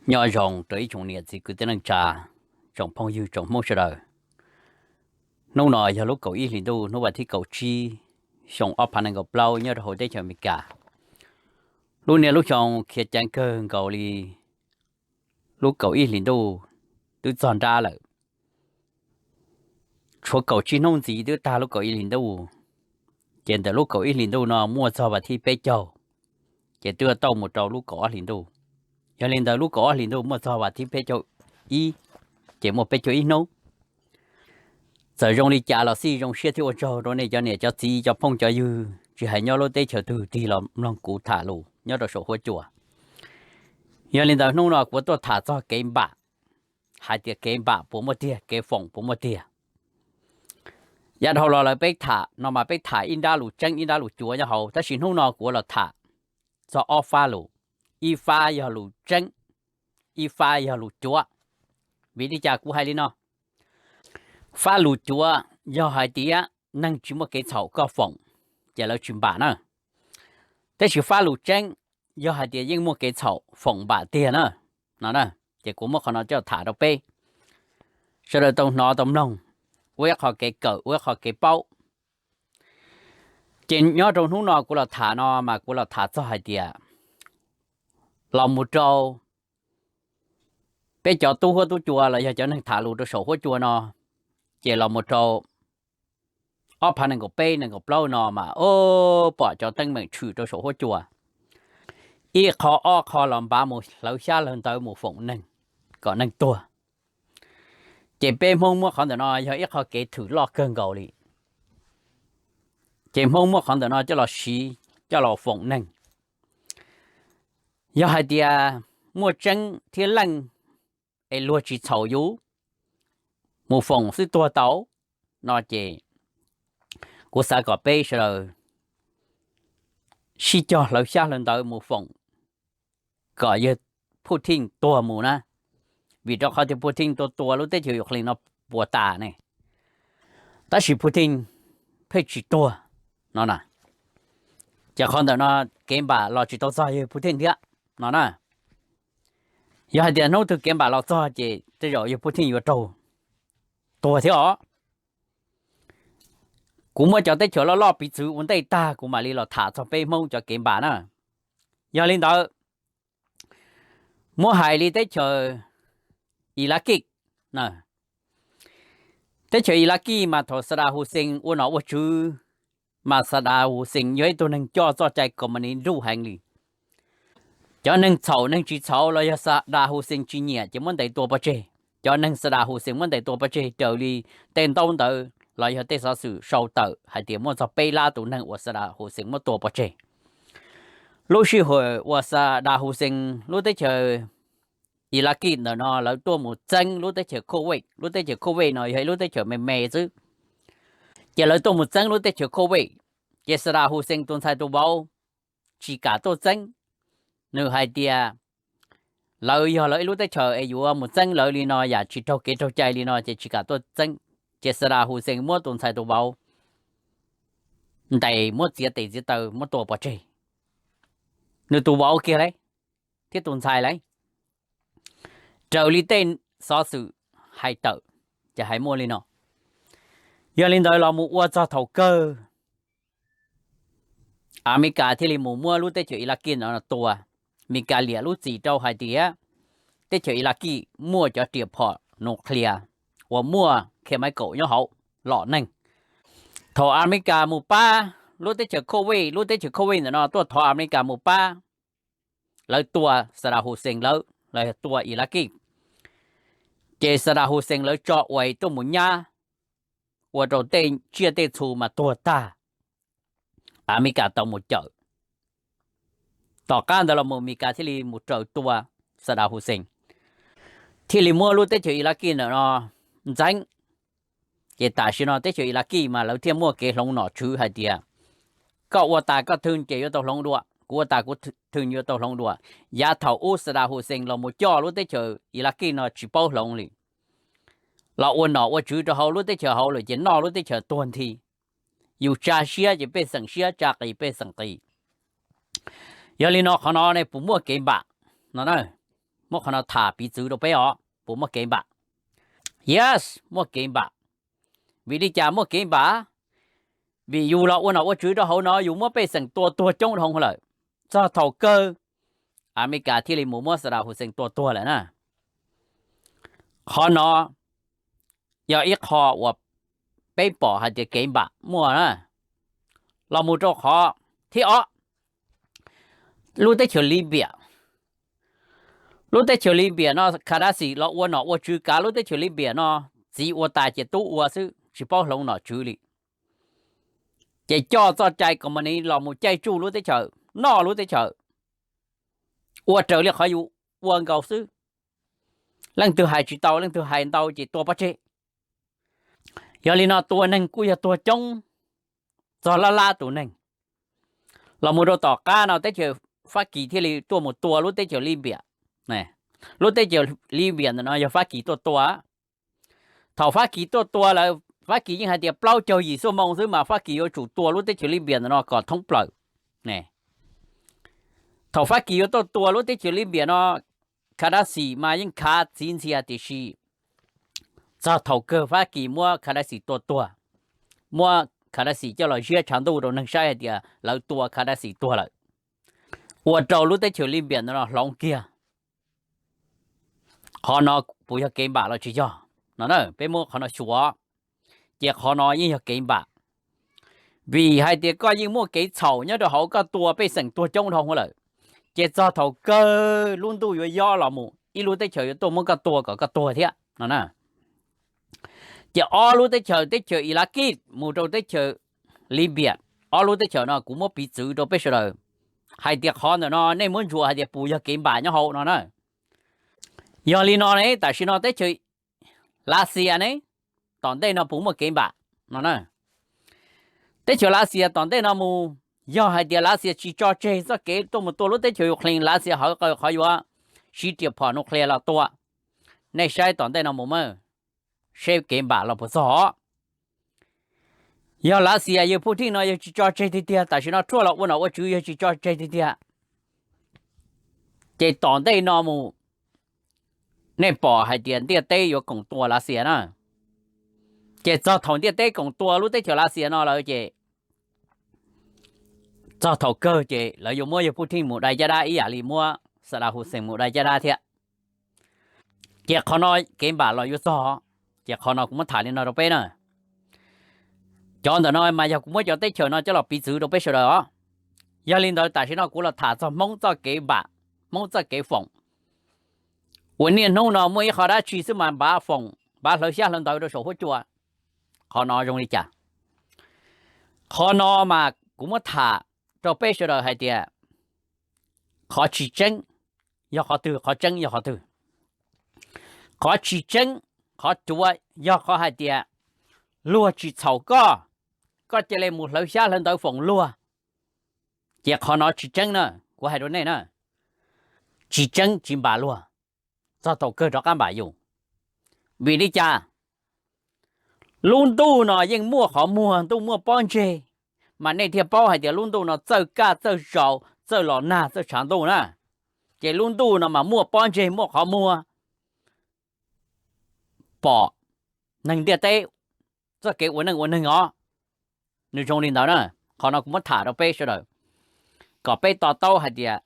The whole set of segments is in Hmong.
Nyob zoo rau ib tsoom niam txiv kwv tij neej tsa, tsoom phooj ywg tsoom Hmoob sawv daws. Hnub no yog lub kaum ib hlis ntuj, hnub vas thib kaum tsib, xyoo ob phav nees nkaum plaub nyob rau hauv teb chaws Amelikas. Lub niaj lub xyoo khiav ceev kawg nkaus li, lub kaum ib hlis ntuj twb txog nrab lawm. Tshuav kaum tsib hnub ntxiv twb tag lub kaum ib hlis ntuj, ces ntawm lub kaum ib hlis ntuj no muaj txog vas thib peb caug, ces twb tau mus rau lub kaum ob hlis ntuj. Yog li ntawd lub kaum ob hlis ntuj muaj txog vas thib peb caug ib, ces muaj peb caug ib hnub. Txawm zoo li cas los xij zoo siab thiab ua tsaug rau nej cov niam cov txiv cov phooj cov ywg tsis hais nyob lub teb chaws twg tig los mloog kuv tham lus nyob rau saum huab cua. Yog li ntawd hnub no kuv tuaj tham txog kev npam, hais tias kev npam puas muaj tiag, kev foom puas muaj tiag. Yav dhau los lawm peb tham no mas peb tham ib nrab lus tseeb ib nrab lus cuav nyob hauv, tab sis hnub no kuv los tham txog ob fab lus, ib fab yog lus tseeb, ib fab yog lus cuav. Vim li cas kuv hais li no? Fab lus cuav yog hais tias neeg tsis muaj kev txhaum koj foom, ces lawv tsis npam na. Tab sis fab lus tseeb yog hais tias yeej muaj kev txhaum foom npam tiag na. No ces kuv muab qhov no coj tham rau peb sawv daws tau hnov tau mloog, ua ib qho kev kawm, ua ib qho kev paub. Ces nyob rau hnub no kuv los tham no mas kuv los tham txog hais tias los mus rau peb cov tub huab tub cua los yog cov neeg tham lus rau saum huab cua no, ces los mus rau ob phav nees nkaum peb nees nkaum plaub no mas o, pom cov teeb meem tshwm rau saum huab cua, ib qho ob qho los npav mus hlawv xyab hlawv ntawv mus foom neeg kom neeg tuag. Ces peb Hmoob muab qhov ntawm no yog ib qho kev thwm loj kawg nkaus li. Ces Hmoob muab qhov ntawm no coj los siv coj los foom neeg. Yog hais tias muaj tseeb thiab leej es luag tsis txhaum yus mus foom xwb tuag tau no ces kuv xav kom peb sawv daws sib cog hlawv xyab hlawv ntawv mus foom kom yawg Putin tuag mus na. Vim rau qhov tias Putin tua tua lub teb chaws Ukraine no puas tas ne, tab sis Putin pheej tsis tuag no na. Ces qhov ntawm no kev npam los tsis tau txog yawg Putin thiab no na. Yog hais tias hnub twg kev npam los txog ces tej zaum yawg Putin yuav raug tuag thiab os. Kuv muab cov teb chaws loj loj piv txwv ua ntej tag kuv mam li los tham txog peb Hmoob cov kev npam na. Yog li ntawd, muab hais li teb chaws Ilakij, teb chaws Ilakij mas thaum Saddam Hussein ua nom ua tswv, mas Saddam Hussein yog ib tug neeg coj txoj cai koom mas ni nruj heev li. Cov neeg txhaum neeg tsis txhaum los yog Saddam Hussein tsis nyiam ces muab ntes tua pov tseg. Cov neeg Saddam Hussein muab ntes tua pov tseg raws li tej ntaub ntawv los yog tej xov xwm sau tawm hais tias muaj txog peb lab tus neeg uas Saddam Hussein muab tua pov tseg. Lub sij hawm uas Saddam Hussein lub teb chaws Ilakij ntawm no lawv tuaj mus txeeb lub teb chaws Kuwait, lub teb chaws Kuwait no yog ib lub teb chaws me me xwb. Ces lawv tuaj mus txeeb lub teb chaws Kuwait, ces Saddam Hussein tus ntxhais tus vauv tsis kam tuaj txeeb. Nws hais tias lawv yog lawv ib lub teb chaws es yuav mus txeeb lawv li no yam tsis raug kev raug cai li no ces tsis kam tuaj txeeb. Ces Saddam Hussein muab tus ntxhais tus vauv ntes muab txiav tes txiav taw muab tua pov tseg. Nws tus vauv kiag lauj, thiab tus ntxhais lauj. Raws li tej xov xwm hais tawm ces hais muaj li no. Yog li ntawd los mus ua txog thaum kawg Amelikas thiaj li mus muab lub teb chaws Ilakij no tua. Amelikas liam lub txim rau hais tias teb chaws Ilakij muaj cov riam phom nuclear uas muaj chemical nyob hauv lom neeg. Thaum Amelikas mus pab lub teb chaws Kuwait, lub teb chaws Kuwait ntawm no tuaj thov Amelikas mus pab, lawv tua Saddam Hussein lawv, los yog tua Ilakij, ces Saddam Hussein lawv tso uas tuaj mus nyab ua rau tej tsiaj tej txhu mas tuag tag. Amelikas tau mus cawm. Tom qab ntawd los mus Amelikas thiaj li mus raws tua Saddam Hussein, thiaj li muab lub teb chaws Ilakij ntawm no ntxeev. Ces tam sim no teb chaws Ilakij mas lawv thiaj muaj kev hloov nom tswv hais tias koj ua tas koj thwj ces yuav tau hloov dua, kuv ua tas kuv thwj yuav tau hloov dua. Yav thaum ub Saddam Hussein los mus coj lub teb chaws Ilakij no tsis paub hloov li, los ua nom ua tswv rau hauv lub teb chaws hauv lawm ces noj lub teb chaws tuag nthi. Yus tsa siab ces pej xeem siab, tsa qis pej xeem qis. Yog li no qhov no ne puas muaj kev npam no na? Muab qhov no tham piv txwv rau peb os, puas muaj kev npam? Yes, muaj kev npam. Vim li cas muaj kev npam? Vim yus los ua nom ua tswv rau hauv no, yus muab pej xeem tua tuag coob dhau lawm. Txog thaum kawg Amelikas thiaj li mus muab Saddam Hussein tua tuag lawm na. Qhov no yog ib qho uas peb pom hais tias kev npam muaj na. Los mus rau qhov thib ob, lub teb chaws Libya. Lub teb chaws Libya no Gaddafi los ua nom ua tswv kav lub teb chaws Libya no, txiv ua tas ces tub ua xwb, tsis paub hloov nom tswv li. Ces coj txoj cai komunis los mus caij tsuj lub teb chaws, noj lub teb chaws, ua raws li qhov yus ua nkaus xwb. Leej twg hais tsis tau, leej twg hais ntau ces tua pov tseg. Yog li no tua neeg kuj yog tuag coob, txog lab lab tus neeg. Los mus rau tom qab no teb chaws Fab Kis thiaj li tuaj mus tua lub teb chaws Libya. Lub teb chaws Libya ntawm no yog Fab Kis tuaj tua. Thaum Fab Kis tuaj tua lawm, Fab Kis yeej hais tias plaub caug yim xuab moos xwb mas Fab Kis yuav tsum tua lub teb chaws Libya ntawm no kom thoob plaws. Thaum Fab Kis yuav tuaj tua lub teb chaws Libya no, Gaddafi mas yeej khav txiv ntxias, tiam sis txog thaum kawg Fab Kis muab Gaddafi tua tuag, muab Gaddafi coj los ziab tshav ntuj rau neeg saib hais tias lawv tua Gaddafi tuag lawm, ua rau lub teb chaws Libya ntawm no hloov kiag. Qhov no puas yog kev npam los tsis yog? No na, peb muab qhov no xyuas, ces qhov no yeej yog kev npam. Vim hais tias koj yeej muaj kev txhaum nyob rau hauv, koj tua pej xeem tuag coob dhau lawm, ces txog thaum kawg lub ntuj yuav yob los mus, ib lub teb chaws yuav tuaj muab koj tua kom koj tuag thiab no na. Ces ob lub teb chaws, teb chaws Iraq mus rau teb chaws Libya, ob lub teb chaws no kuv muab piv txwv rau peb sawv daws hais tias qhov ntawm no nej muab ntsuas hais tias puas yog kev npam nyob hauv no na. Yog li no ne, tam sim no teb chaws Lav Xias ne, tom ntej no puas muaj kev npam no na? Teb chaws Lav Xias tom ntej no mus, yog hais tias Lav Xias tsis tso tseg txoj kev tuaj mus tua lub teb chaws Ukraine, Lav Xias hawv qawg qhov yuav siv riam phom nuclear los tua, nej saib tom ntej no mus mas, seb kev npam los puas txog. Yog Lav Xias yawg Putin no yog tsis tso tseg tiag tiag, tam sim no ruaj los ua nom ua tswv yog tsis tso tseg tiag tiag, ces tom ntej no mus nej pom hais tias ntiaj teb yuav koom tua Lav Xias na. Ces txog thaum ntiaj teb koom tua lub teb chaws Lav Xias no lawm ces txog thaum kawg ces lawv yuav muab yawg Putin mus dai caj dab ib yam li muab Saddam Hussein mus dai caj dab thiab. Ces qhov no kev npam los yuav txog, ces qhov no kuv muab tham li no rau peb na. Cov ntawm no mas yog kuv muab cov teb chaws no coj los piv txwv rau peb sawv daws os. Yog li ntawd tam sim no kuv los tham txog Hmoob txoj kev npam, Hmoob txoj kev foom, uas niaj hnub no muaj ib qho dab tsi xwb mas npav foom, npav hlawv xyab hlawv ntawv rau saum huab cua. Qhov no zoo li cas? Qhov no mas kuv muab tham rau peb sawv daws hais tias qhov tsis tseeb yog qhov twg, qhov tseeb yog qhov twg? Qhov tsis tseeb, qhov cuav yog qhov hais tias luag tsis txhaum koj, koj cia li mus hlawv xyab hlawv ntawv foom luag, ces qhov no tsis tseeb na, kuv hais rau nej na, tsis tseeb tsis npam luag, txog thaum kawg rov qab npam yus. Vim li cas? Lub ntuj no yeej muaj qhov muag, ntuj muaj pob ntseg, mas nej thiaj paub hais tias lub ntuj no txawj kaj txawj zaus, txawj los nag txawj tshav ntuj na. Ces lub ntuj no mas muaj pob ntseg muaj qhov muag, pom neeg ntiaj teb txoj kev ua neej ua neeg os. Nws zoo li ntawd na, qhov no kuv muab tham rau peb sawv daws kom peb to taub hais tias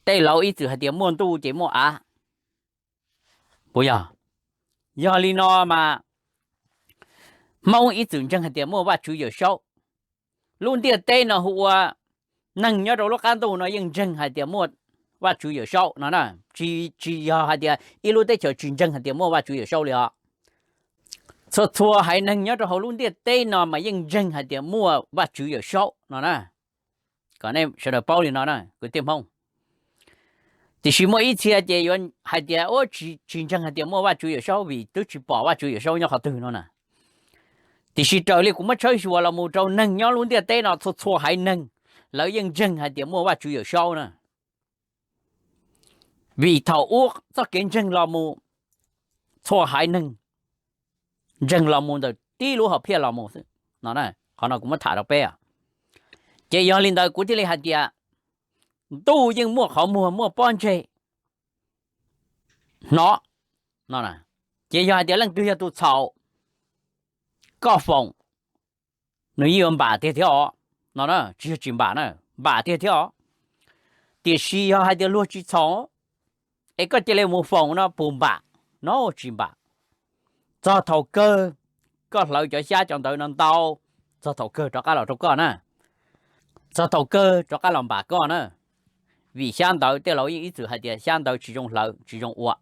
tej laus ib txwm hais tias muaj ntuj ces muaj av, puas yog? Yog li no mas Hmoob ib txwm ntseeg hais tias muaj Vajtswv Yawmsaub. Lub ntiaj teb no hu ua neeg nyob rau lub qab ntuj no yeej ntseeg hais tias muaj Vajtswv Yawmsaub no na. Tsis, tsis yog hais tias ib lub teb chaws tsis ntseeg hais tias muaj Vajtswv Yawmsaub li os. Txhua txhua haiv neeg nyob rau hauv lub ntiaj teb no mas yeej ntseeg hais tias muaj Vajtswv Yawmsaub no na. Kom nej sawv daws paub li no na kwv tij Hmoob. Tiam sis muaj ib txhia ces yuav hais tias ua tsis, tsis ntseeg hais tias muaj Vajtswv Yawmsaub vim twb tsis pom Vajtswv Yawmsaub nyob qhov twg no na. Tiam sis raws li kuv muab tshawb xyuas los mus rau neeg nyob lub ntiaj teb no txhua txhua haiv neeg, lawv yeej ntseeg hais tias muaj Vajtswv Yawmsaub na. Vim thaum ub txoj kev ntseeg los mus, txhua haiv neeg ntseeg los mus ntawm tib lub hom phiaj los mus xwb no. Qhov no kuv muab tham rau peb. Ces yog li ntawd kuv thiaj li hais tias ntuj yeej muaj qhov muag muaj pob ntseg, hnov no. Ces yog hais tias leej twg yog tus txhaum, koj foom, nws yeej yuav npam tiag thiab os no, tsis yog tsis npam na, npam tiag thiab os. Tiam sis yog hais tias luag tsis txhaum es koj cia li mus foom no puas npam? No tsis npam. Txog thaum kawg koj hlawv cov xyab cov ntawv no ntau, txog thaum kawg rov qab los rau koj na, txog thaum kawg rov qab los npam koj na. Vim xyab ntawv tej laus yeej ib txwm hais tias xyab ntawv tsis zoo hlawv tsis zoo ua.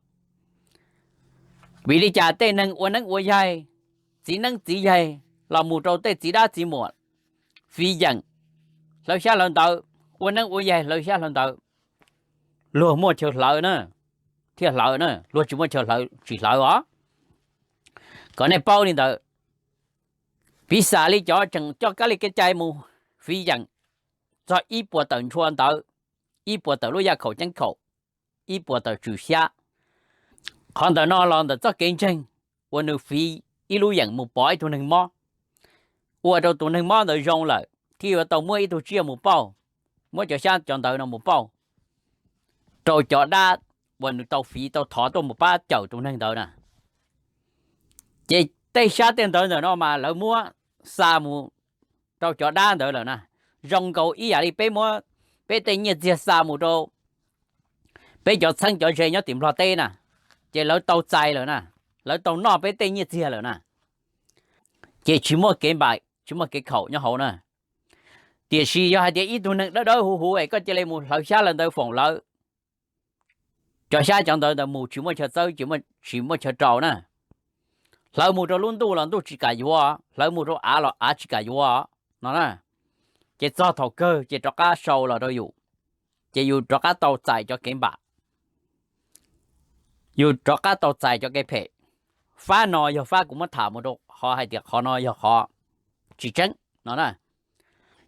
Vim li cas tej neeg ua neeb ua yaig, txiv neeb txiv yaig los mus rau tej txiv dab txiv muam fiv yeem, hlawv xyab hlawv ntawv, ua neeb ua yaig hlawv xyab hlawv ntawv, luag muaj chaw hlawv na, thiaj hlawv na, luag tsis muaj chaw hlawv tsis hlawv os. Kom nej paub li ntawd. Piv xam li cov tseem coj kab li kev cai mus fiv yeem txog ib puas tawm ntshua ntawv, ib puas tawm lub yaj khaum ceeb khaum, ib puas tawm tswm xyab. Qhov ntawm no los ntawm txoj kev ntseeg uas nws fiv ib lub yeem mus pov ib tug neeg mob, ua rau tus neeg mob ntawd zoo lawm thiaj yuav tau muab ib tug tsiaj mus pauj, muab cov xyab cov ntawv no mus pauj rau cov dab uas nws tau fiv tau thov tuaj mus pab cawm tus neeg ntawd na. Ces tej xyab tej ntawv ntawm no mas lawv muab xa mus rau cov dab ntawd lawm na, zoo nkaus ib yam li peb muab peb tej nyiaj txiag xa mus rau peb cov txheeb cov ze nyob tim Nplog teb na, ces lawv tau txais lawm na, lawv tau noj peb tej nyiaj txiag lawm na. Ces tsis muaj kev npam tsis muaj kev khaum nyob hauv na. Tiam sis yog hais tias ib tug neeg dawb dawb huv huv es koj cia li mus hlawv xyab hlawv ntawv foom lawv, cov xyab cov ntawv ntawd mus tsis muaj chaw txawb, tsis muaj chaw rau na. Hlawv mus rau lub ntuj los ntuj tsis kam yuav, hlawv mus rau av los av tsis kam yuav no na. Ces txog thaum kawg ces rov qab sau los rau yus, ces yus rov qab tau txais cov kev npam, yus rov qab tau txais cov kev phem. Fab no yog fab kuv muab tham mus rau qhov hais tias qhov no yog qhov tsis tseeb no na.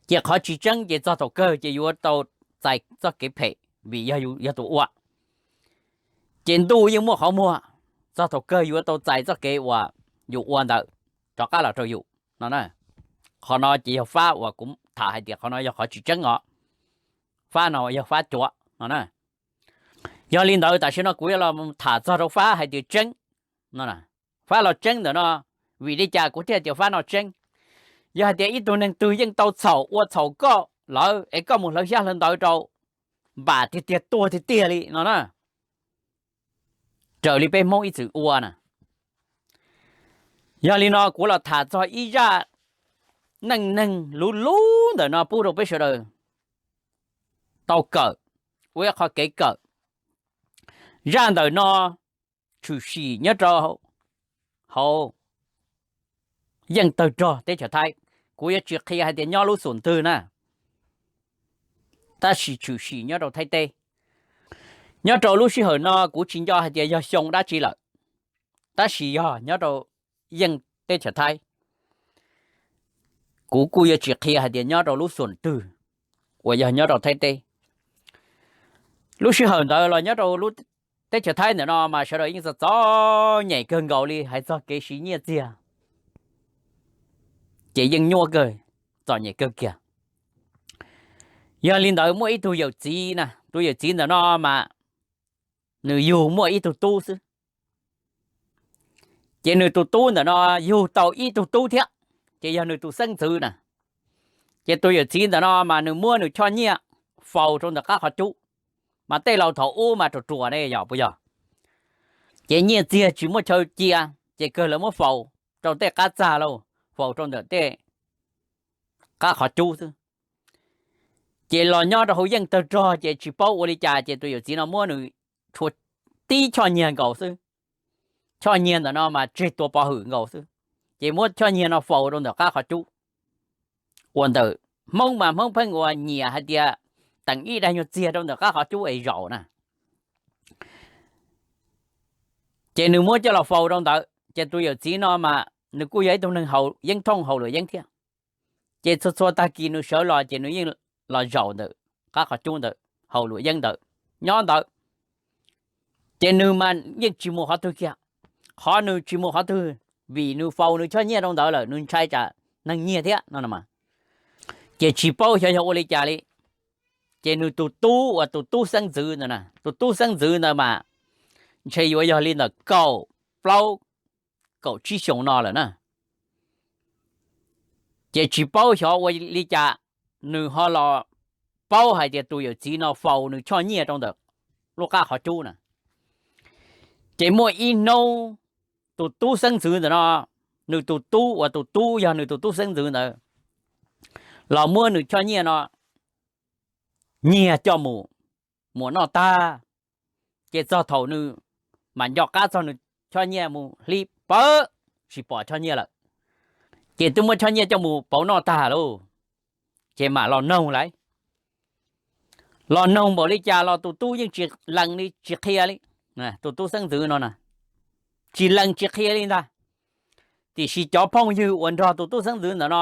Ces qhov tsis tseeb ces txog thaum kawg ces yuav tau txais txoj kev phem vim yog yus yog tus ua. Ces ntuj yeej muaj qhov muag, txog thaum kawg yuav tau txais txoj kev uas yus ua ntawd rov qab los rau yus no na. Qhov no ces yog fab uas kuv tham hais tias qhov no yog qhov tsis tseeb os. Fab no yog fab cuav no na. Yog li ntawd tam sim no kuv yuav los tham txog rau fab hais tias tseeb no. Fab los tseeb ntawm no, vim li cas kuv thiaj tias fab no tseeb? Yog hais tias ib tug neeg twg yeej tau txhaum ua txhaum koj lawm es koj mus hlawv xyab hlawv ntawv rau, npam tiag tiag tuag tiag tiag li no na, raws li peb Hmoob ib txwm ua na. Yog li no kuv los tham txog ib zaj neej neeg luv luv ntawm no pub rau peb sawv daws tau kawm, ua ib qho kev kawm. Zaj ntawm no tshwm sim nyob rau hauv yeej tawg rog teb chaws Thaib. Kuv yuav tsis qhia hais tias nyob lub xum twg na, tab sis tshwm sim nyob rau Thaib teb. Nyob rau lub sij hawm no kuv tsis nco hais tias yog xyoo dab tsi lawm, tab sis yog nyob rau yeej teb chaws Thaib. Kuv kuj yuav tsis qhia hais tias nyob rau lub xum twg uas yog nyob rau Thaib teb. Lub sij hawm ntawd los nyob rau lub teb chaws Thaib ntawm no mas sawv daws yeej txom txom nyem kawg nkaus li hais txog kev siv nyiaj txiag, ces yeej nyuaj kawg, txom nyem kawg kiag. Yog li ntawd muaj ib tug yawm txiv na, tus yawm txiv ntawm no mas nws yug muaj ib tug tub xwb. Ces nws tus tub ntawm no yug tau ib tug tub thiab, ces yog nws tus xeeb ntxwv na. Ces tus yawm txiv ntawm no mas nws muab nws choj nyiaj faus rau ntawm qab qhov cub, mas tej laus thaum ub mas ruam ruam ne yog puas yog? Ces nyiaj txiag tsis muaj chaw cia, ces kawg lawv muab faus rau tej qab txag lauj, faus rau ntawm tej qab qhov cub xwb. Ces los nyob rau hauv yeej tawg rog ces tsis paub ua li cas ces tus yawm txiv no muab nws tshuav tib choj nyiag nkaus xwb. Choj nyiag ntawm no mas tseg tua pov hwm nkaus xwb, ces muab choj nyiag no faus rau ntawm qab qhov cub. Ua ntawm Hmoob mas Hmoob pheej ua nyiam hais tias teem ib daig nyuag txiag rau ntawm qab qhov cub es zaum na. Ces nws muab coj los faus rau ntawd, ces tus yawm txiv no mas nws kuj yog ib tug neeg haus yeeb thooj haus luam yeeb thiab. Ces txhua txhua tag kis nws sawv los ces nws yeej los zaum ntawm qab qhov cub ntawd, haus luam yeeb ntawd, nyob ntawd. Ces nws mas yeej tsis mus qhov twg kiag. Qhov nws tsis mus qhov twg, vim nws faus nws choj nyiaj rau ntawd lawm, nws ntshai tsam neeg nyiag thiab no. Ces tsis paub xyov yog ua li cas li. Ces nws tus tub uas tus tub xeeb ntxwv ntawd, tus tub xeeb ntxwv ntawd mas ntshe yuav yog li ntawm kaum plaub kaum tsib xyoos no lawm na. Ces tsis paub xyov ua li cas nws ho los paub hais tias tus yawm txiv no faus nws choj nyiaj rau ntawm lub qab qhov cub na. Ces muaj ib hnub tus tub xeeb ntxwv ntawm no, nws tus tub uas tus tub yog nws tus tub xeeb ntxwv ntawd los muab nws choj nyiaj no nyiag coj mus muas noj tag, ces txog thaum nws mam nco qab txog nws choj nyiaj mus hlib pawv tsis pom choj nyiaj lawm. Ces twb muab choj nyiaj coj mus pauv noj tag lauj, ces mam los noog lawm. Los noog npaum li cas los tus tub yeej tsis lees li tsis qhia li. Tus tub xeeb ntxwv no na, tsis lees tsis qhia li ntag. Tiam sis cov phooj ywg uas nrog tus tub xeeb ntxwv ntawm no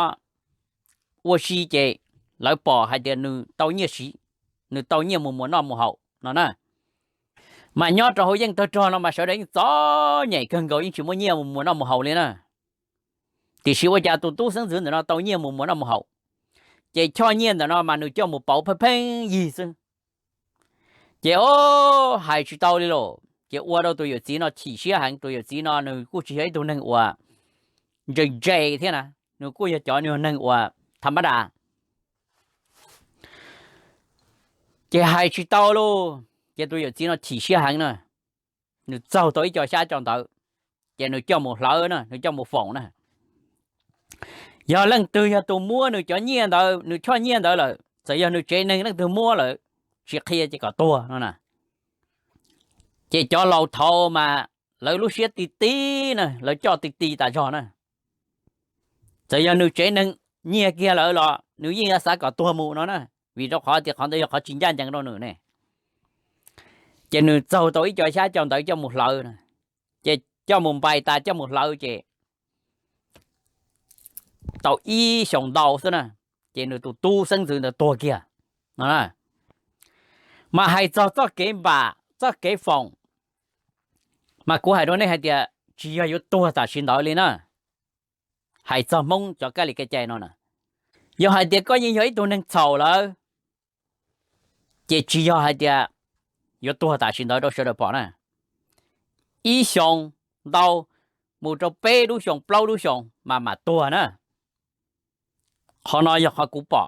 ua si ces lawv pom hais tias nws tau nyiaj siv, nws tau nyiaj mus muas noj mus haus no na. Mas nyob rau hauv yeej tawg rog no mas sawv daws yeej txom nyem kawg nkaus yeej tsis muaj nyiaj mus muas noj mus haus li na. Tiam sis ua cas tus tub xeeb ntxwv ntawm no tau nyiaj mus muas noj mus haus, ces choj nyiaj ntawm no mas nws coj mus pauv pheej pheej yig xwb. Ces o, hais tsis tau li lauj, ces ua rau tus yawm txiv no chim siab heev. Tus yawm txiv no nws kuj tsis yog ib tug neeg uas ntse ntse thiab na, nws kuj yog cov neeg uas tham mab das. Ces hais tsis tau lauj, ces tus yawm txiv no chim siab heev na, nws txaug tau ib co xyab co ntawv, ces nws coj mus hlawv na, nws coj mus foom na. Yog leej twg yog tus muab nws cov nyiaj ntawd, nws choj nyiaj ntawd lawm, txawm yog nws tsev neeg leej twg muab lawm tsis qhia ces kom tuag no na. Ces cov laus thaud mas lawv lub siab ti ti na, lawv coj ti ti tas zog na. Txawm yog nws tsev neeg nyiag kiag lawm los nws yeej yuav xav kom tuag mus no na, vim rau qhov tias qhov ntawd yog qhov tsis ncaj ncees rau nws ne. Ces nws txaug tau ib co xyab co ntawv coj mus hlawv, ces coj mus npais tas coj mus hlawv ces tau ib xyoos ntau xwb na, ces nws tus tub xeeb ntxwv ntawd tuag kiag no. Mas hais txog txoj kev npam txoj kev foom, mas kuv hais rau nej hais tias tsis yog yuav tuag tam sim ntawd li na. Hais txog Hmoob cov kab li kev cai no na, yog hais tias koj yeej yog ib tug neeg txhaum lawm, ces tsis yog hais tias yuav tuag tam sim ntawd rau sawv daws pom na. Ib xyoos ntau mus rau peb lub xyoos plaub lub xyoos mas mam tuag na. Qhov no yog qhov kuv pom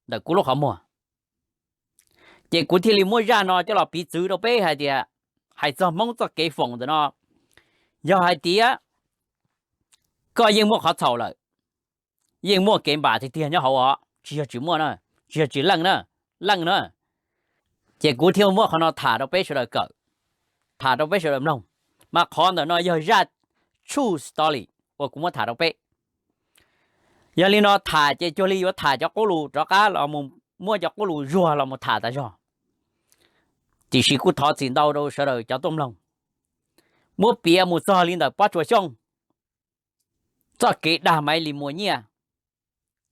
ntawm kuv lub qhov muag. Ces kuv thiaj li muab zaj no coj los piv txwv rau peb hais tias, hais txog Hmoob txoj kev foom ntawm no, yog hais tias koj yeej muaj qhov txhaum lawm, yeej muaj kev npam tiag tiag nyob hauv os, tsis yog tsis muaj na, tsis yog tsis leej na, leej na. Ces kuv thiaj muab qhov no tham rau peb sawv daws kawm, tham rau peb sawv daws mloog. Mas qhov ntawm no yog zaj true story uas kuv muab tham rau peb. Yog li no tham ces cuag li yuav tham cov qub lus rov qab los mus, muab cov qub lus zuag los mus tham tas zog. Tiam sis kuj thov txim ntau rau sawv daws cov tuaj mloog. Muab piav mus txog li ntawm Pob Tsuas Xyooj txoj kev dag Maiv Lis muas nyiaj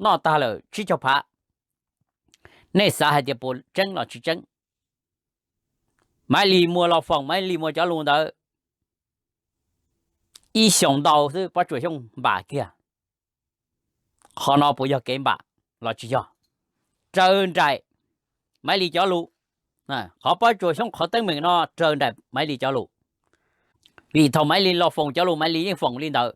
noj tag lawm tsib caug phav, nej xav hais tias puas tseeb los tsis tseeb? Maiv Lis muas los foom, Maiv Lis muas cov lus ntawd ib xyoos ntau xwb Pob Tsuas Xyooj npam kiag. Qhov no puas yog kev npam los tsis yog? Raws nraim Maiv Lis cov lus, qhov Pob Tsuas Xyooj qhov teeb meem no raws nraim Maiv Lis cov lus. Vim thaum Maiv Lis los foom cov lus Maiv Lis yeej foom li ntawd.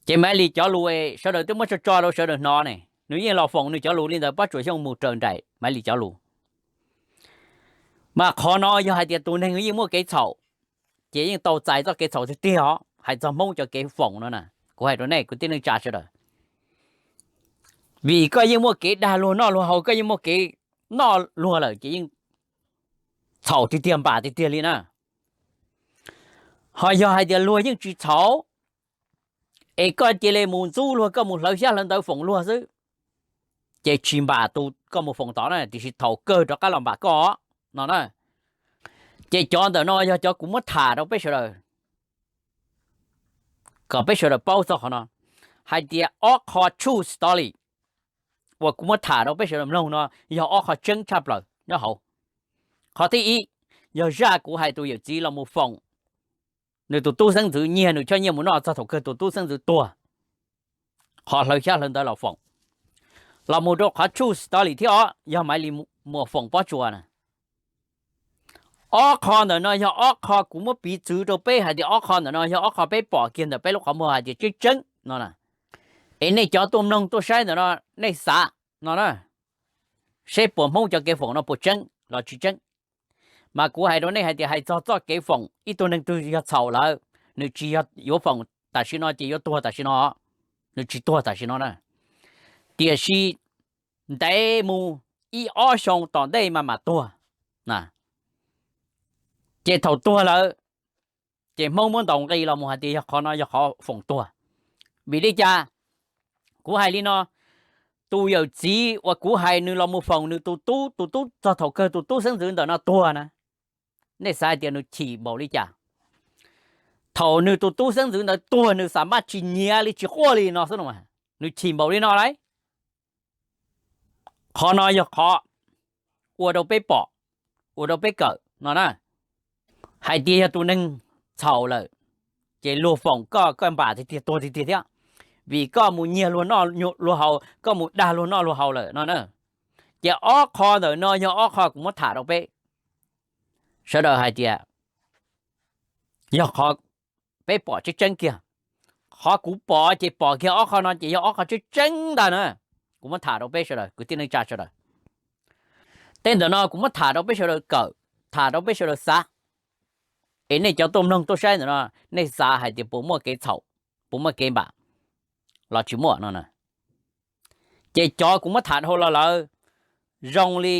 Ces Maiv Lis cov lus sawv daws twb muab tso tso rau sawv daws hnov ne, nws yeej los foom nws cov lus li ntawd, Pob Tsuas Xyooj mus raws nraim Maiv Lis cov lus. Mas qhov no yog hais tias tus neeg yeej muaj kev txhaum, ces yeej tau txais txoj kev txhaum tiag tiag os. Hais txog Hmoob cov kev foom no na, kuv hais rau nej kwv tij neej tsa sawv daws, vim koj yeej muaj kev dag luag noj luag haus, koj yeej muaj kev noj luag lawm ces yeej txhaum tiag tiag npam tiag tiag li na. Ho yog hais tias luag yeej tsis txhaum, es koj cia li mus ntxub luag, koj mus hlawv xyab hlawv ntawv foom luag xwb, ces tsis npam tus koj mus foom tod na, tiam sis thaum kawg rov qab los npam koj no na. Ces cov ntawm no yog cov kuv muab tham rau peb sawv daws, kom peb sawv daws paub txog qhov no, hais tias ob qho true story uas kuv muab tham rau peb sawv daws mloog no yog ob qho tseeb tshaj plaws nyob hauv. Qhov thib ib, yog zaj kuv hais tus yawm txiv los mus foom nws tus tub xeeb ntxwv, nyiag nws choj nyiaj mus noj txog thaum kawg tus tub xeeb ntxwv tuag, qhov hlawv xyab hlawv ntawv los foom. Los mus rau qhov true story thib ob, yog Maiv Lis muas foom Pob Tsuas na. Ob qho ntawm no yog ob qho kuv muab piv txwv rau peb hais tias ob qho ntawm no yog ob qho peb pom kiag ntawm peb lub qhov muag hais tias tseeb tseeb no na. Es nej cov tuaj mloog tuaj saib ntawm no, nej xav no na, seb puas Hmoob cov kev foom no puas tseeb los tsis tseeb. Mas kuv hais rau nej hais tias hais txog txoj kev foom ib tug neeg twg yog txhaum lawm, nws tsis yog yuav foom tam sim no ces yuav tuag tam sim no, nws tsis tuag tam sim no na. Tiam sis ntev mus ib ob xyoo tom ntej mas mam tuag. Ces thaum tuag lawm, ces Hmoob muab ntaus nqi los mus hais tias yog qhov no yog qhov foom tuag. Vim li cas? Kuv hais li no, tus yawm txiv uas kuv hais nws los mus foom nws tus tub, tus tub txog thaum kawg tus tub xeeb ntxwv ntawm no tuag na, nej xav hais tias nws chim npaum li cas? Thaum nws tus tub xeeb ntxwv ntawd tuag nws xam maj tsis nyiav li tsis quaj li no xwb no, nws chim npaum li no lauj. Qhov no yog qhov ua rau peb pom, ua rau peb kawm no na. Hais tias yog tus neeg txhaum lawm, ces luag foom koj, koj npam tiag tiag, tuag tiag tiag thiab. Vim koj mus nyiag luag noj luag haus, koj mus dag luag noj luag haus lawm no na. Ces ob qho ntawm no yog ob qho kuv muab tham rau peb sawv daws hais tias yog qhov peb pom tseeb tseeb kiag. Qhov kuv pom ces pom kiag ob qho no ces yog ob qho tseeb tseeb ntag na. Kuv muab tham rau peb sawv daws kwv tij neej tsa sawv daws. Tej ntawm no kuv muab tham rau peb sawv daws kawm, tham rau peb sawv daws xav. Es nej cov tuaj mloog tuaj saib ntawm no, nej xav hais tias puas muaj kev txhaum, puas muaj kev npam los tsis muaj no na. Ces cov kuv muab tham dhau los lawm, zoo li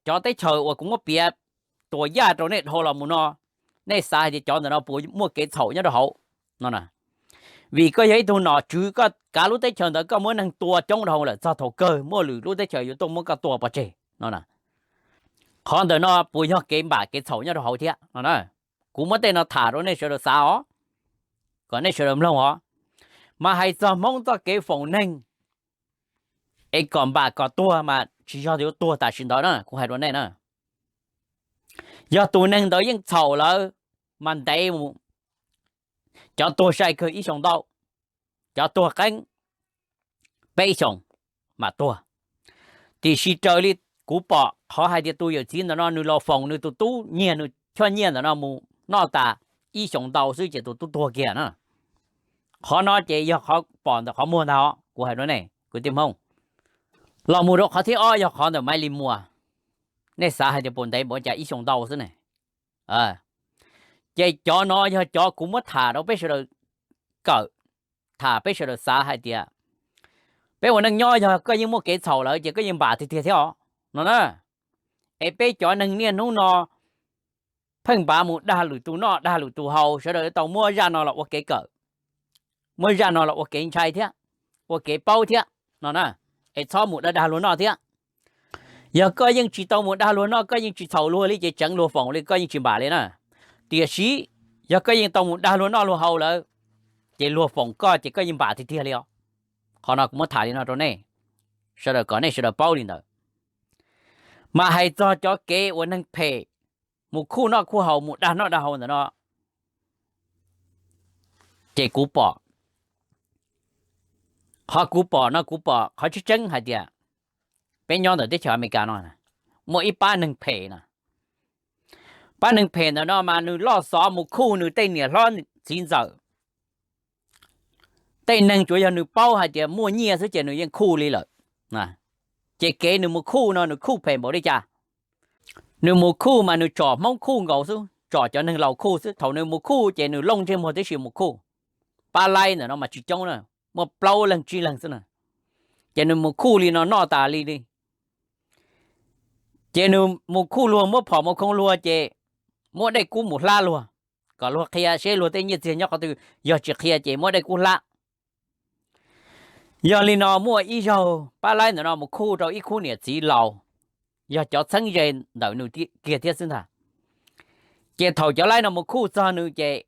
cov teb chaws uas kuv muab piav tuam yaj rau nej dhau los mus no, nej xav hais tias cov ntawm no puas muaj kev txhaum nyob rau hauv no na. Vim koj yog ib tug nom tswv, koj kav lub teb chaws ntawd koj muab neeg tua coob dhau lawm, txog thaum kawg muaj lwm lub teb chaws yuav tuaj muab koj tua pov tseg no na. Qhov ntawm no puas yog kev npam kev txhaum nyob rau hauv thiab no na. Kuv muab tej no tham rau nej sawv daws xav os, kom nej sawv daws mloog os. Mas hais txog Hmoob txoj kev foom neeg es kom npam kom tuag mas tsis yog yuav tuag tam sim ntawd na, kuv hais rau nej na. Yog tus neeg ntawd yeej txhaum lawm, mas ntev mus, cov tuag sai kawg ib xyoos ntau, cov tuag qeeb peb xyoos mam tuag. Tiam sis raws li kuv pom qhov hais tias tus yawm txiv ntawm no nws los foom nws tus tub nyiag nws choj nyiaj ntawm no mus noj tas ib xyoos ntau xwb ces tus tub tuag kiag na. Qhov no ces yog qhov pom ntawm qhov muag ntag os, kuv hais rau nej kwv tij Hmoob. Los mus rau qhov thib ob yog qhov ntawm Maiv Lis Muas. Nej xav hais tias puas ntev npaum cas, ib xyoos ntau xwb ne. Ces cov no yog cov kuv muab tham rau peb sawv daws kawm, tham peb sawv daws xav hais tias peb ua neej nyob yog koj yeej muaj kev txhaum lawm ces koj yeej npam tiag tiag thiab os no na. Es peb cov neeg niaj hnub no pheej npav mus dag lwm tus noj dag lwm tus haus, sawv daws tau muab zaj no los ua kev kawm, muab zaj no los ua kev ntshai thiab, ua kev paub thiab no na. Es txhob mus dag dag luag noj thiab. Yog koj yeej tsis tau mus dag luag noj, koj yeej tsis txhaum luag li ces tseev luag foom li koj yeej tsis npam li na. Tiam sis yog koj yeej tau mus dag luag noj luag haus lawm, ces luag foom koj ces koj yeej npam tiag tiag li os. Qhov no kuv muab tham li no rau nej sawv daws kom nej sawv daws paub li ntawd. Mas hais txog cov kev uas neeg phem mus khuj noj khuj haus, mus dag noj dag haus ntawm no, ces kuv pom, qhov kuv pom no kuv pom qhov tseeb tseeb hais tias peb nyob ntawm teb chaws Amelikas no muaj ib pab neeg phem na. Pab neeg phem ntawm no mas nws loj xov mus khuj nws tej niam hlob txiv ntxawm. Tej neeg tsuas yog nws paub hais tias muaj nyiaj xwb ces nws yeej khuj li lawm. Ces kev nws mus khuj no nws khuj phem npaum li cas? Nws mus khuj mas nws tsom Hmoob khuj nkaus xwb, tsom cov neeg laus khuj xwb. Thaum nws mus khuj ces nws looj ntsej muag tib si mus khuj. Pab laib ntawm no mas tsis coob na, muaj plaub leeg tsib leeg xwb na. Ces nws mus khuj li no noj tas li li. Ces nws mus khuj luag, muab phom mus khoo luag ces muab dej kub mus hlab luag, kom luag qhia seb luag tej nyiaj txiag nyob qhov twg, yog tsis qhia ces muab dej kub hlab. Yog li no muaj ib zaug pab laib ntawm no mus khuj rau ib khub niam txiv laus, yog cov txheeb ze ntawm nws kiag thiab xwb ntag. Ces thaum cov laib no mus khuj txog nws ces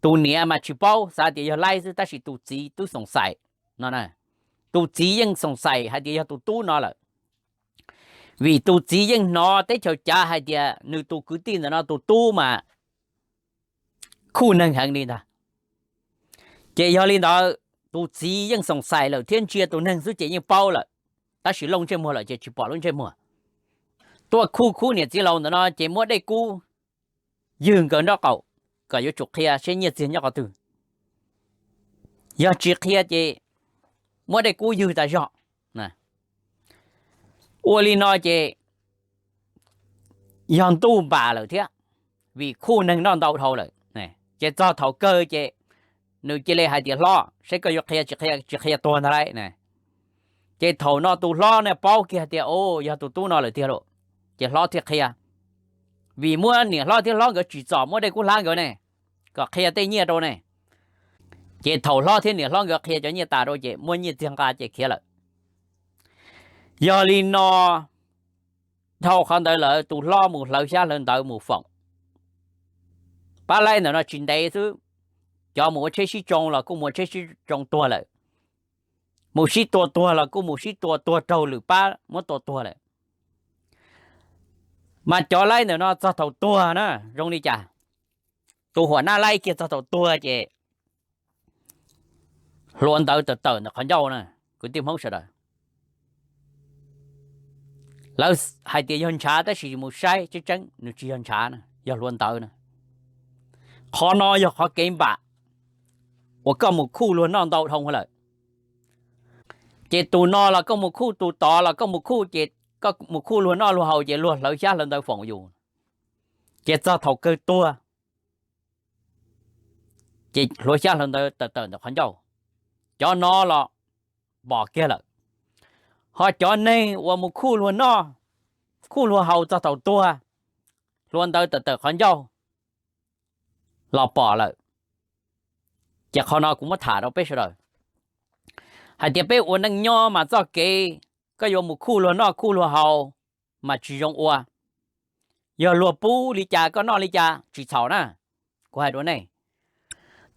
tus niam mas tsis paub, xav tias yog laib xwb, tab sis tus txiv twb xoom xaim no. Tus txiv yeej xoom xaim hais tias yog tus tub no lawm, vim tus txiv yeej hnov teb chaws cav hais tias nws tus kwv tij ntawm no tus tub mas khuj neeg heev li ntag. Ces yog li ntawd, tus txiv yeej xoom xaim lawm thiab ntsia tus neeg xwb ces yeej paub lawm, tab sis looj ntsej muag lawm ces tsis pom lub ntsej muag. tuaj khuj khub niam txiv laus ntawm no ces muab dej kub ywg nkawd nraub qaum, kom yuav tsum qhia seb nyiaj txiag nyob qhov twg. Yog tsis qhia ces muab dej kub ywg tas zog. Ua li no ces yog ntuj npam lawm thiab, vim khuj neeg noj ntau dhau lawm. Ces txog thaum kawg ces nws cia li hais tias, hlob, seb koj yuav qhia tsis qhia, tsis qhia tuag ntag lauj. Ces thaum no tus hlob ne paub kiag tias, o, yog tus tub no lawm tiag lauj. Ces hlob thiaj qhia, vim muab niam hlob thiab hlob nkawd tsim txom muab dej kub hlab nkawd ne, kom qhia tej nyiaj rau ne. Ces thaum hlob thiab niam hlob nkawd qhia cov nyiaj tas rau ces muab nyiaj txiag nqa ces khiav lawm. Yog li no, dhau qhov ntawd lawm tus hlob mus hlawv xyab hlawv ntawv mus foom. Pab laib ntawm no tsis ntev xwb, cov mus ua tsheb sib tsoo los kuj mus ua tsheb sib tsoo tuag lawm, mus sib tua tuag los kuj mus sib tua tuag raug lwm pab muab tua tuag lawm. Mas cov laib ntawm no txog thaum tuag na zoo li cas? Tus huam nab laib kiag txog thaum tuag ces hluav ntawv tawm tawm ntawm qhov ncauj na, kwv tij Hmoob sawv daws. Lawv hais tias yog ntshav tab sis mus saib tseeb tseeb nws tsis yog ntshav na, yog hluav ntawv na. Qhov no yog qhov kev npam uas koj mus khuj luag noj ntau dhau lawm. Ces tus no los koj mus khuj, tus tod los koj mus khuj, ces koj mus khuj luag noj luag haus ces luag hlawv xyab hlawv ntawv foom yus, ces txog thaum kawg tuag ces hluav xyab hluav ntawv tawm tawm ntawm qhov ncauj. Cov no los pom kiag lawm. Ho cov neeg uas mus khuj luag noj, khuj luag haus txog thaum tuag, hluav ntawv tawm tawm qhov ncauj los pom lawm. Ces qhov no kuv muab tham rau peb sawv daws hais tias peb ua neej nyob mas txoj kev koj yuav mus khuj luag noj khuj luag haus mas tsis zoo ua. Yog luag pub li cas koj noj li cas tsis txhaum na, kuv hais rau nej.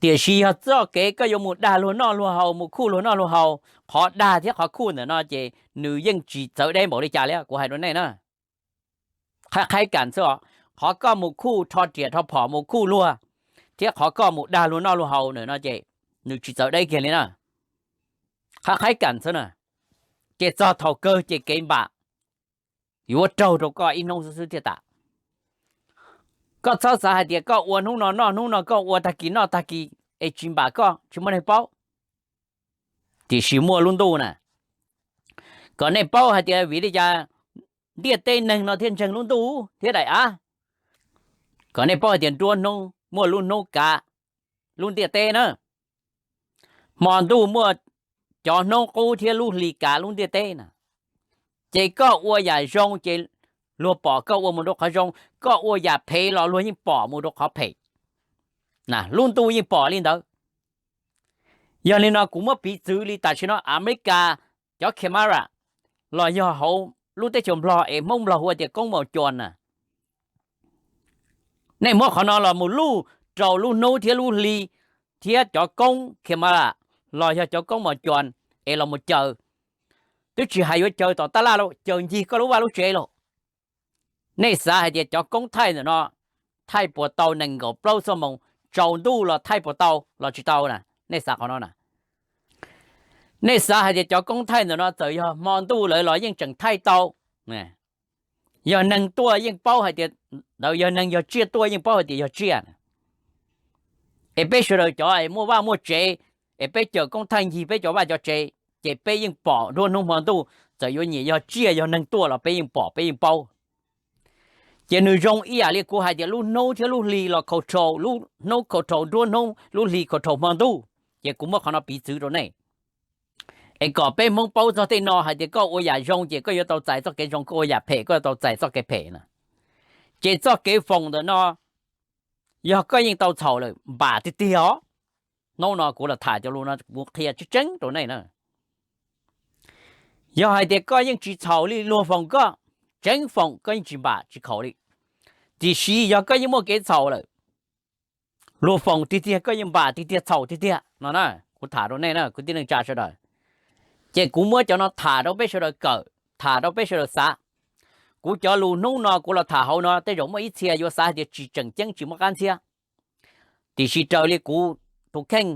Tiam sis yog txoj kev koj yuav mus dag luag noj luag haus, mus khuj luag noj luag haus, qhov dag thiab qhov khuj ntawm no ces nws yeej tsis txawv deb npaum li cas li, kuv hais rau nej na. Qhaib qhaib kam xwb os, qhov koj mus khuj rho riam rho phom mus khuj luag thiab qhov koj mus dag luag noj luag haus ntawm no ces nws tsis txawv deb kiag li na. Qhaib qhaib kam xwb na, ces txog thaum kawg ces kev npam yuav raug rau koj ib hnub xwb xwb thiaj tas. Koj txhob xav hais tias koj ua hnub no noj hnub no, koj ua tag kis noj tag kis es tsis npam koj, tsis muaj neeg paub. Tiam sis muaj lub ntuj na, kom nej paub hais tias vim li cas ntiaj teb neeg no thiaj ntseeg lub ntuj thiab daim av. Kom nej paub hais tias nruab hnub muaj lub hnub kav lub ntiaj teb na, hmo ntuj muaj cov hnub qub thiab lub hli kav lub ntiaj teb na. Ces koj ua yam zoo ces luag pom koj ua mus rau qhov zoo, koj ua yam phem los luag yeej pom mus rau qhov phem. Lub ntuj yeej pom li ntawd. Yog li no kuv muab piv txwv li tam sim no Amelikas cov camera los yog hauv lub teb chaws Nplog es Hmoob Nplog hu ua tias koob mos cos na, nej muab qhov no los mus luj rau lub hnub thiab lub hli thiab cov koob camera los yog cov koob mos cos es los mus caw, twb tsis hais yuav caw tom tab laj lauj, caw ncig koj lub vaj lub tsev lauj. Nej xav hais tias cov koob thaij ntawm no thaij puas tau nees nkaum plaub xuab moos, tsaus ntuj los thaij puas tau los tsis tau na? Nej xav qhov no na? Nej xav hais tias cov koob thaij ntawm no txawm yog hmo ntuj lawm los yeej tseem thaij tau? Yog neeg tuaj yeej paub hais tias ntawd yog neeg, yog tsiaj tuaj yeej paub hais tias yog tsiaj. Es peb sawv daws cov es muaj vaj muaj tsev, es peb caw koob thaij ncig peb cov vaj cov tsev, ces peb yeej pom nruab hnub hmo ntuj, txawm yuav nyiam yog tsiaj yog neeg tuaj los peb yeej pom peb yeej paub. Ces nws zoo ib yam li kuv hais tias lub hnub thiab lub hli los control, lub hnub control nruab hnub, lub hli control hmo ntuj. Ces kuv muab qhov no piv txwv rau nej, es kom peb Hmoob paub txog tej no hais tias koj ua yam zoo ces koj yuav tau txais txoj kev zoo, koj ua yam phem koj yuav tau txais txoj kev phem na. Ces txoj kev foom ntawm no yog koj yeej tau txhaum lawm npam tiag tiag os. Hnub no kuv los tham cov lus no kuv qhia tseeb tseeb rau nej na. Yog hais tias koj yeej tsis txhaum li luag foom koj, tseeb foom koj yeej tsis npam tsis khaum li. Tiam sis yog koj yeej muaj kev txhaum lawm, luag foom tiag tiag koj yeej npam tiag tiag txhaum tiag tiag no na. Kuv tham rau nej na kwv tij neej tsa sawv daws. Ces kuv muab cov no tham rau peb sawv daws kawm, tham rau peb sawv daws xav. Kuv cov lus hnub no kuv los tham hauv no tej zaum muaj ib txhia yuav xav hais tias tsis tseem ceeb tsis muaj qab ntxhiab. Tiam sis raws li kuv tus kheej,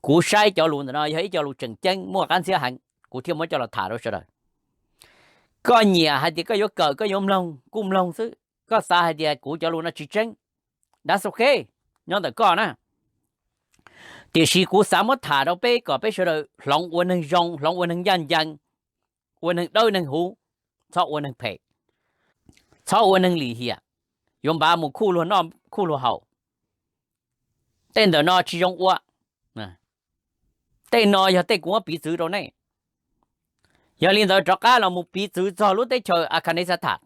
kuv saib cov lus ntawm no yog ib co lus tseem ceeb muaj qab ntxhiab heev, kuv thiaj muab coj los tham rau sawv daws. Koj nyiam hais tias koj yuav kawm, koj yuav mloog kuj mloog xwb, koj xav hais tias kuv cov lus no tsis tseeb, that's okay, nyob ntawm koj na. Tiam sis kuv xav muab tham rau peb kom peb sawv daws hloov ua neeg zoo, hloov ua neeg ncaj ncees, ua neeg dawb neeg huv, txhob ua neeg phem, txhob ua neeg lim hiam, yuav npav mus khuj luag noj khuj luag haus. Tej ntawm no tsis zoo ua. Tej no yog tej kuv muab piv txwv rau nej. Yog li ntawd rov qab los mus piv txwv txog lub teb chaws Afghanistan.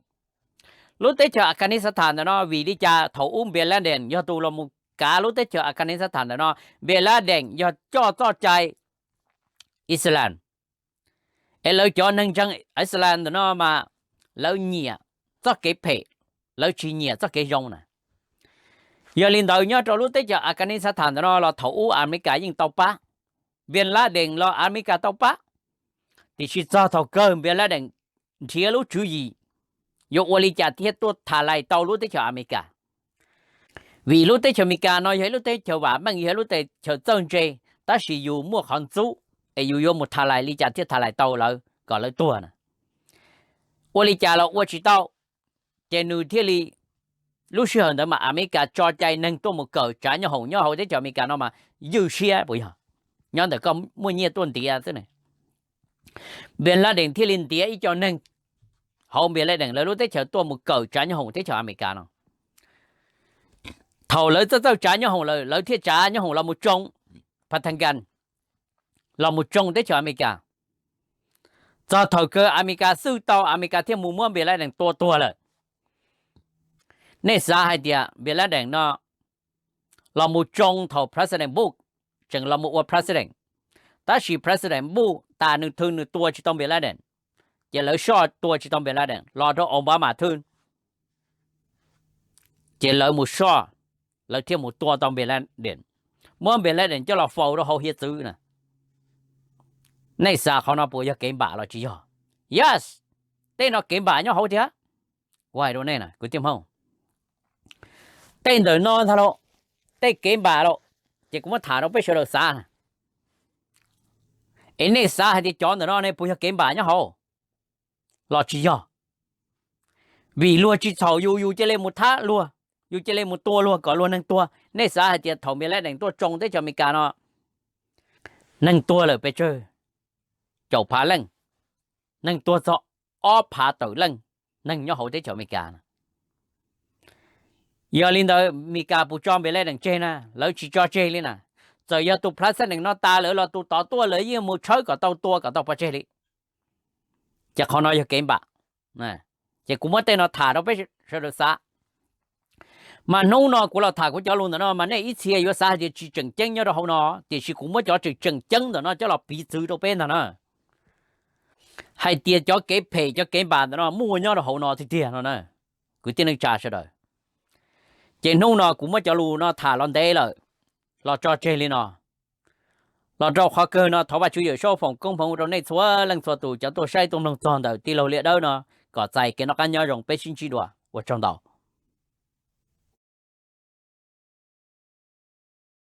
Lub teb chaws Afghanistan ntawm no vim li cas thaum ub Bin Laden yog tus los mus kav lub teb chaws Afghanistan ntawm no? Bin Laden yog coj txoj cai Islam, es lawv cov neeg ntseeg Islam ntawm no mas lawv nyiam txoj kev phem, lawv tsis nyiam txoj kev zoo na. Yog li ntawd nyob rau lub teb chaws Afghanistan ntawm no los thaum ub Amelikas yeej tau pab, Bin Laden los Amelikas tau pab, tiam sis txog thaum kawg Bin Laden nrhiav lub tswv yim yuav ua li cas thiaj tuaj tha lais tau lub teb chaws Amelikas. Vim lub teb chaws Amelikas no yog ib lub teb chaws vam meej, yog ib lub teb chaws txawj ntse, tab sis yus muaj qhov ntxub, es yus yuav mus tha lais li cas thiaj tha lais tau lawv kom lawv tuag na. Ua li cas los ua tsis tau, ces nws thiaj li, lub sij hawm ntawd mas Amelikas tso cai neeg tuaj mus kawm tsav nyoob hoom nyob hauv teb chaws Amelikas no mas ywj siab puas yog? Nyob ntawm koj muaj nyiaj tuaj ntiav xwb ne. Bin Laden thiaj li ntiav ib co neeg hauv Bin Laden lawv lub teb chaws tuaj mus kawm tsav nyoob hoom teb chaws Amelikas no. Thaum lawv txawj txawj tsav nyoob hoom lawm, lawv thiaj tsav nyoob hoom los mus tsoo Phangan, los mus tsoo teb chaws Amelikas. Txog thaum kawg Amelikas xwj tau, Amelikas thiaj mus muab Bin Laden tua tuag lawm. Nej xav hais tias Bin Laden no los mus tsoo thaum President Bush tseem los mus ua President, tab sis President Bush tas nws thw nws tua tsis tau Bin Laden, ces lawv soj tua tsis tau Bin Laden los rau Obama thw, ces lawv mus soj, lawv thiaj mus tua tau Bin Laden, muab Bin Laden coj los faus rau hauv hiav txwv na. Nej xav qhov no puas yog kev npam los tsis yog? Yes, tej no kev npam nyob hauv thiab. Kuv hais rau nej na kwv tij Hmoob, tej ntawm no ntag lauj, tej kev npam lauj, ces kuv muab tham rau peb sawv daws xav na. Es nej xav hais tias cov ntawm no ne puas yog kev npam nyob hauv los tsis yog? Vim luag tsis txhaum yus, yus cia li mus thab luag, yus cia li mus tua luag kom luag neeg tuag. Nej xav hais tias thaum Bin Laden tuaj tsoo teb chaws Amelikas no, neeg tuag lawm pes tsawg? Caum phav leej, neeg tuag txog ob phav tawm leej neeg nyob hauv teb chaws Amelikas no. Yog li ntawd Amelikas puas tso Bin Laden tseg na? Lawv tsis tso tseg li na. Txawm yog tus president no tas lawm los tus tod tuaj lawv yeej mus tshawb kom tau tua kom tau pov tseg li. Ces qhov no yog kev npam. Ces kuv muab tej no tham rau peb sawv daws xav. Mas hnub no kuv los tham kuv cov lus ntawm no mas nej ib txhia yuav xav hais tias tsis tseem ceeb nyob rau hauv no, tiam sis kuv muab cov tseem tseem ceeb ntawm no coj los piv txwv rau peb ntag na, hais tias cov kev phem cov kev npam ntawm no muaj nyob rau hauv no tiag tiag no na, kwv tij neej tsa sawv daws. Ces hnub no kuv muab cov lus no tham los ntev lawm, los tso tseg li no. Los rau qhov kawg no thov Vajtswv Yawm Saub foom koob hmoov rau nej txhua leej txhua tus cov tuaj saib tuaj mloog txog ntawm tij laug Liaj Dawb no, kom txais kev noj qab nyob zoo, peb sib ntsib dua, ua tsaug ntau.